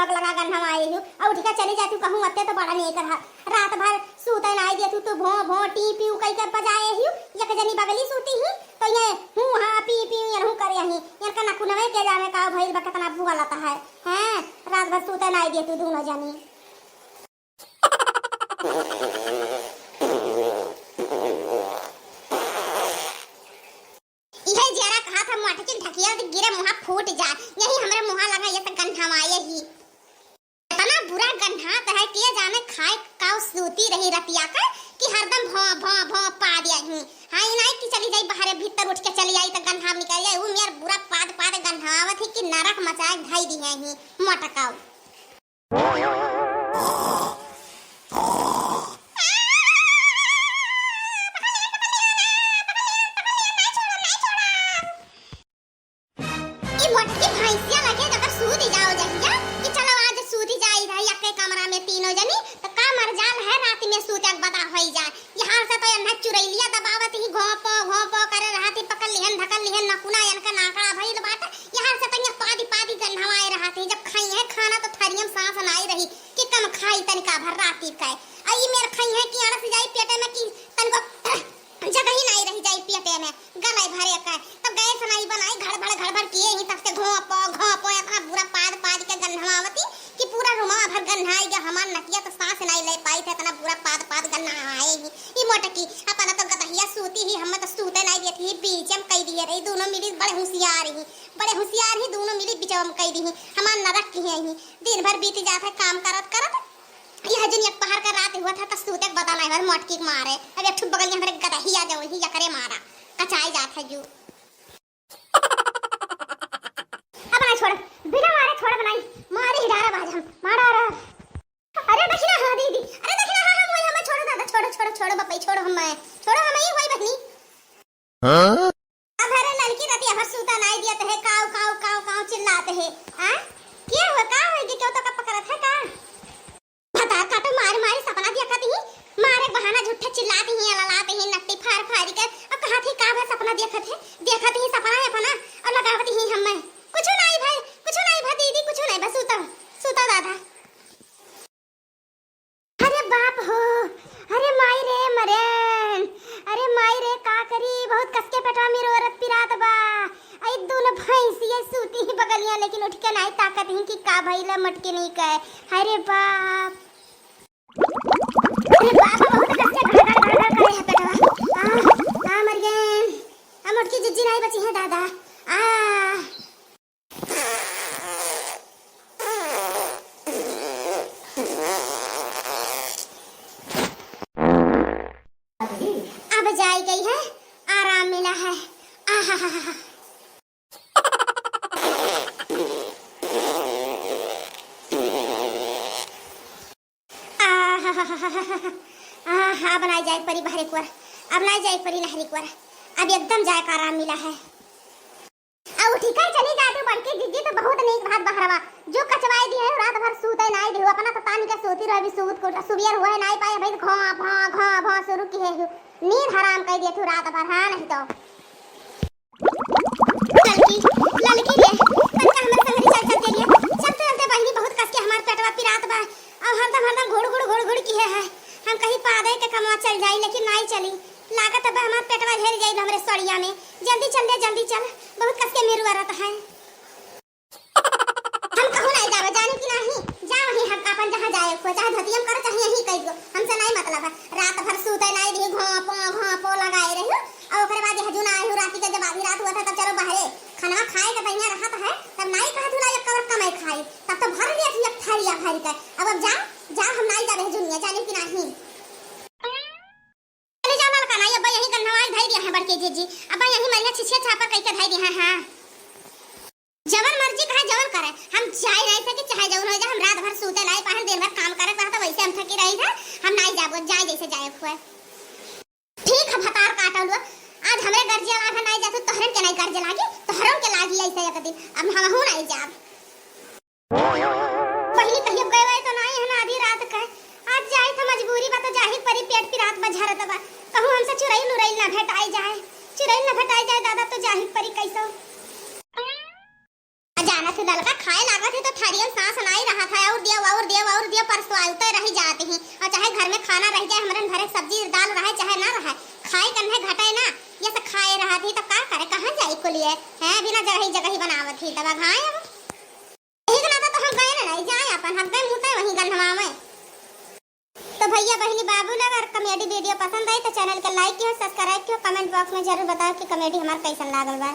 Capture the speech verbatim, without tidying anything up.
आग लगा गन्हवाए हिउ, अउ उठिका चली जातू कहूँ, अत्ते तो बड़ा नेक रहा। रात भर सूते नाई देतू तू, भों भों टी पीऊ कई के बजाए हिउ। एक जनी बगली सूती ही, तो ये हूँ हाँ पी पीऊ यनहू करे ही। इनका नकुनवे के जाने का भइल बा, केतना बोलत है। हैं, रात भर सूते नाई देतू दूनो जनी। इहे जियरा कहा था मोटकिन ढकिया तो गिरे मुहा फूट जा। यही हमरे मुहा लगा ये तो गन्हवाए ही। इतना बुरा गन्हात है, के जाने खाए काउ सूती रही रतिया का कि हरदम भौं भौं भौं पाद ही। हाँ, ई नाई कि चली जाई बाहरे भीतर उठ के चली आई तो गन्हाव निकल जाए। उ मेर बुरा पाद पाद गन्हावत ही कि नरक मचाए धई दिहे ही मोटकाऊ। ई मोटकी भैंसिया लगे जकर सूत जाओ जहिया कि चलो आज सूत जाई रही अक्के कमरा में तीनों जनी, तो का मरजाल है रात में सूते के बता होई जाए। यहाँ से तो एन्हा चुरैलिया दबावत ही घोंपो घोंपो करे रहत ही, पकड़ लिहन धकल लिहन नकुना एनका नाकड़ा भइल बाटे। यहाँ से तो यहाँ पादी पादी गन्हवाए रहत ही, जब खाई है खाना तो थरियम सांस नाई रही कि कम खाई तनिका भर राती के। आ ई मेर खाई है कि अड़स जाई पेटे में कि तनिको जगह ही नाई रही जाई पेटे में, गलाई भरे के। तब गैस नाई बनाई, घड़भड़ घड़भड़ किए ही, तब से घोंपो घोंपो इतना बुरा पाद पाद के गन्हवावती कि पूरा रुमवा भर गन्हाई गया। हमार नकिया तो सांस नाई ले पाई थे, इतना बुरा पाद पाद गन्हाए ही। ई मोटकी अपना तो गदहिया सूती ही, हमें तो सूते नाई देती ही, बीच में कई दिए रही। दोनों मिली बड़े होशियार ही, बड़े होशियार ही, दोनों मिली बिचवा में कई दी ही। हमार नरक की है ही, दिन भर बीत जात है काम करत करत। यह जुन एक पहर का रात हुआ था, त सूते के बता नाई भर मोटकी के मारे। अब एक ठो बगल में हमरे गदहिया जाओ ही, एकरे मारा कचाई जात है जू। अब नाई छोड़, बिना मारे छोड़ बनाई, मारे ही डारा बाज हम, मारा रा। अरे दखिना हाँ दीदी, अरे दखिना हाँ, हम वही हमें छोड़ो दादा, छोड़ो, छोड़ो, छोड़ो बप्पई, छोड़ो हमें, छोड़ो हमें ही वही बहनी। हाँ? अब हरे लड़की रतिया भर सूता नाई दियत है, काऊ, काऊ, काऊ, काऊ चिल्लात है। आ? क्या हुआ, का होई कि क्यों तो का पकड़त है का? भतार काटो मारी मारी सपना देखत ही, मारे बहाना झूठा चिल्लात ही, अललात ही, नट्टी फार फारी के, अब कहा थी का भर सपना देखत है, देखत ही सपना है अपना, और लगावत ही हमें। कुछ नाई भाई, कुछ नाई भाई दीदी, कुछ नाई भाई, सूता, सूता दादा। अरे बाप हो, अरे माई रे मरेन, अरे माई रे का करी, बहुत कसके पेटवा में रोरत पिरात बा। आई दोनों भैंसिया सूती ही बगलिया, लेकिन उठ के नाई ताकत ही कि का भइला मटके नहीं कहे। अरे बाप, अरे बाप, बहुत कसके घड़ घड़ घड़ घड़ करे है पेटवा। आ, आ मर गए, आ मोटकी जिज्जी नाई बची है दादा। आ अब जाई गई है, आराम मिला है। आहा। आहा, आहा, अब नाई जाए परी बहरे कुआर, अब नाई जाए परी नहरी कुआर, अब एकदम जाए का आराम मिला है। आ उठी कर चली जाते बड़की जिज्जी तो बहुत नीक भात बहरवा, जो कचवाई दी है रात भर सूते नाई दी हो, अपना तो तानी के सूती रही सूत को सुबियर हुआ है नाई पाए भाई घा भा घा भा शुरू की है, नींद हराम कर दिए तू रात भर, हाँ नहीं तो। ललकी, ललकी रे, तनका हमरे संगरी चल, चल के लिए। चलते, चलते बहिनी बहुत कस के हमार पेटवा पिरात बा। अब हरदम, हरदम घुड़, घुड़, घुड़, घुड़ की है, है। हम कहीं पादे के कमवा चल जाई, लेकिन नाई चली। लागत अब हमार पेटवा हेर जाई हमरे सड़िया में। जल्दी चल रे, जल्दी चल। बहुत कस के मेरू अरत है। हम कहूँ नाई जाबे, जानी कि नाही? जाओ ही हम अपन जहाँ जाए को, चाहे धतियम करो, चाहे यहीं कह दो। हमसे नाई मतलब है। रात भर सूते नाई दी, घोंपो, घोंपो लगाए रही। और ओकरे बाद यह जुन आए हो राती के, जब आधी रात हुआ था, तब चलो बहरे। खनवा खाए के बढ़िया रहत है, तब नाई कहत हुला एक कवर कमाई खाई, तब तो भर लिया थी एक थालिया भर के। अब, अब जा, जा, हम नाई जाबे जुनिया, जाने की नाही। चले जाओ ललका नाई, अब यही गन्नवाई धई दिया है बड़के जीजी, अब यही मरिया छिछिया छापर कह के धई दिया है, हाँ। जवन मर्जी कहे, जवन करे, हम जाई नहीं सकी, चाहे जवन हो जाए, हम रात भर सूते नाई पाहन, दिन भर काम करे कहता, वैसे हम थकी रही था, हम नाई जाबो, जाए जैसे जाए हुए। ठीक है, भतार काटल हुआ। आज हमरे गर्जे लाग है, नाई जातू, तोहरन के नाई गर्जे लागी, तोहरन के लागी ऐसे एक दिन। अब हमहू नाई जाब। पहली कहियो गए हुए तो नाई है ना, आधी रात का है। आज जाई तो मजबूरी बा, तो जाही परी, पेट पिरात बा, झरत बा। कहूँ हमसे चुरैल उरैल ना भेटाई जाए, चुरैल ना भेटाई जाए दादा, तो जाही परी कैसो। जा, अरे ललका खाए लागत ही तो थरिया में सांस नाई रहत है, और दियो, और दियो, और दियो, परसों आउते रही जात ही। और चाहे घर में खाना रह जाए, हमरन भरे सब्जी दाल रहे चाहे ना रहे, खाए कन्हे घटे ना, ये से खाए रहत ही तो का करे, कहाँ जाई कुलिए? हैं, बिना जगही जगही बनावत ही तब घाए अब। यही के नाता तो हम गए ना, नहीं जाए अपन, हम गए मुते वहीं गंधवा में। तो भैया बहिनी बाबू लोग, अगर comedy video पसंद आई तो channel के like किहो, subscribe किहो, comment box में जरूर बताओ कि comedy हमार कैसन लागल बा।